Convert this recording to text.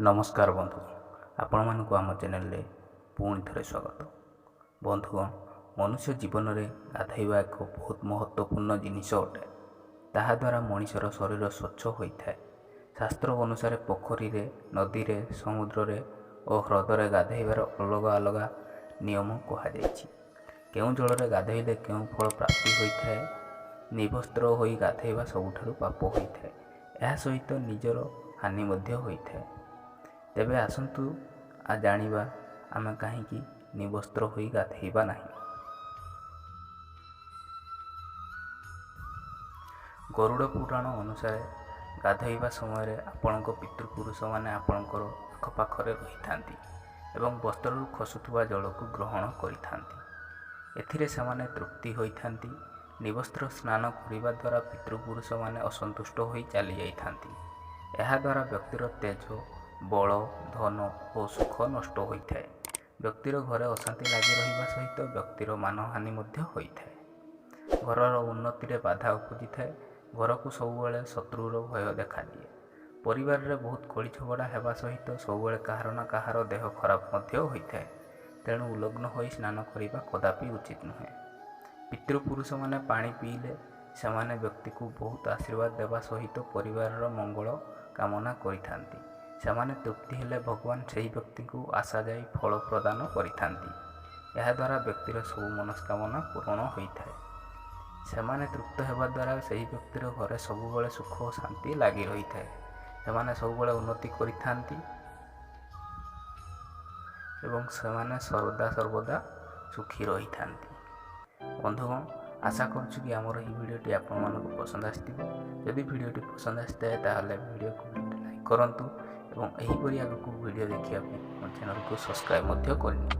ନମସ୍କାର ବନ୍ଧୁଗଣ, ଆପଣମାନଙ୍କୁ ଆମ ଚ୍ୟାନେଲରେ ପୁଣି ଥରେ ସ୍ୱାଗତ। ବନ୍ଧୁଗଣ, ମନୁଷ୍ୟ ଜୀବନରେ ଗାଧୋଇବା ଏକ ବହୁତ ମହତ୍ତ୍ୱପୂର୍ଣ୍ଣ ଜିନିଷ ଅଟେ। ତାହାଦ୍ୱାରା ମଣିଷର ଶରୀର ସ୍ୱଚ୍ଛ ହୋଇଥାଏ। ଶାସ୍ତ୍ର ଅନୁସାରେ ପୋଖରୀରେ, ନଦୀରେ, ସମୁଦ୍ରରେ ଓ ହ୍ରଦରେ ଗାଧୋଇବାର ଅଲଗା ଅଲଗା ନିୟମ କୁହାଯାଇଛି। କେଉଁ ଜଳରେ ଗାଧୋଇଲେ କେଉଁ ଫଳ ପ୍ରାପ୍ତି ହୋଇଥାଏ। ନିବସ୍ତ୍ର ହୋଇ ଗାଧୋଇବା ସବୁଠାରୁ ପାପ ହୋଇଥାଏ। ଏହା ସହିତ ନିଜର ହାନି ମଧ୍ୟ ହୋଇଥାଏ। ତେବେ ଆସନ୍ତୁ ଜାଣିବା ଆମେ କାହିଁକି ନିବସ୍ତ୍ର ହୋଇ ଗାଧୋଇବା ନାହିଁ। ଗରୁଡ଼ ପୁରାଣ ଅନୁସାରେ ଗାଧୋଇବା ସମୟରେ ଆପଣଙ୍କ ପିତୃପୁରୁଷମାନେ ଆପଣଙ୍କର ଆଖପାଖରେ ରହିଥାନ୍ତି ଏବଂ ବସ୍ତ୍ରରୁ ଖସୁଥିବା ଜଳକୁ ଗ୍ରହଣ କରିଥାନ୍ତି। ଏଥିରେ ସେମାନେ ତୃପ୍ତି ହୋଇଥାନ୍ତି। ନିବସ୍ତ୍ର ସ୍ନାନ କରିବା ଦ୍ୱାରା ପିତୃପୁରୁଷମାନେ ଅସନ୍ତୁଷ୍ଟ ହୋଇ ଚାଲିଯାଇଥାନ୍ତି। ଏହାଦ୍ୱାରା ବ୍ୟକ୍ତିର ତେଜ, ବଳ, ଧନ ଓ ସୁଖ ନଷ୍ଟ ହୋଇଥାଏ। ବ୍ୟକ୍ତିର ଘରେ ଅଶାନ୍ତି ଲାଗି ରହିବା ସହିତ ବ୍ୟକ୍ତିର ମାନହାନି ମଧ୍ୟ ହୋଇଥାଏ। ଘରର ଉନ୍ନତିରେ ବାଧା ଉପୁଜିଥାଏ। ଘରକୁ ସବୁବେଳେ ଶତ୍ରୁର ଭୟ ଦେଖାଦିଏ। ପରିବାରରେ ବହୁତ କଳି ଝଗଡ଼ା ହେବା ସହିତ ସବୁବେଳେ କାହାର ନା କାହାର ଦେହ ଖରାପ ମଧ୍ୟ ହୋଇଥାଏ। ତେଣୁ ଉଲଗ୍ନ ହୋଇ ସ୍ନାନ କରିବା କଦାପି ଉଚିତ ନୁହେଁ। ପିତୃପୁରୁଷମାନେ ପାଣି ପିଇଲେ ସେମାନେ ବ୍ୟକ୍ତିକୁ ବହୁତ ଆଶୀର୍ବାଦ ଦେବା ସହିତ ପରିବାରର ମଙ୍ଗଳ କାମନା କରିଥାନ୍ତି। ସେମାନେ ତୃପ୍ତି ହେଲେ ଭଗବାନ ସେହି ବ୍ୟକ୍ତିଙ୍କୁ ଆଶାଯାୟୀ ଫଳ ପ୍ରଦାନ କରିଥାନ୍ତି। ଏହାଦ୍ୱାରା ବ୍ୟକ୍ତିର ସବୁ ମନସ୍କାମନା ପୂରଣ ହୋଇଥାଏ। ସେମାନେ ତୃପ୍ତ ହେବା ଦ୍ୱାରା ସେହି ବ୍ୟକ୍ତିର ଘରେ ସବୁବେଳେ ସୁଖ ଓ ଶାନ୍ତି ଲାଗି ରହିଥାଏ। ସେମାନେ ସବୁବେଳେ ଉନ୍ନତି କରିଥାନ୍ତି ଏବଂ ସେମାନେ ସଦା ସର୍ବଦା ସୁଖୀ ରହିଥାନ୍ତି। ବନ୍ଧୁଗଣ, ଆଶା କରୁଛୁ କି ଆମର ଏହି ଭିଡ଼ିଓଟି ଆପଣମାନଙ୍କୁ ପସନ୍ଦ ଆସିଥିବ। ଯଦି ଭିଡ଼ିଓଟି ପସନ୍ଦ ଆସିଥାଏ, ତାହେଲେ ଭିଡ଼ିଓକୁ ଲାଇକ୍ କରନ୍ତୁ ଏବଂ ଏହିପରି ଆଗକୁ ଭିଡ଼ିଓ ଦେଖିବା ପାଇଁ ଆମ ଚ୍ୟାନେଲକୁ ସବସ୍କ୍ରାଇବ୍ ମଧ୍ୟ କରିନିଅନ୍ତୁ।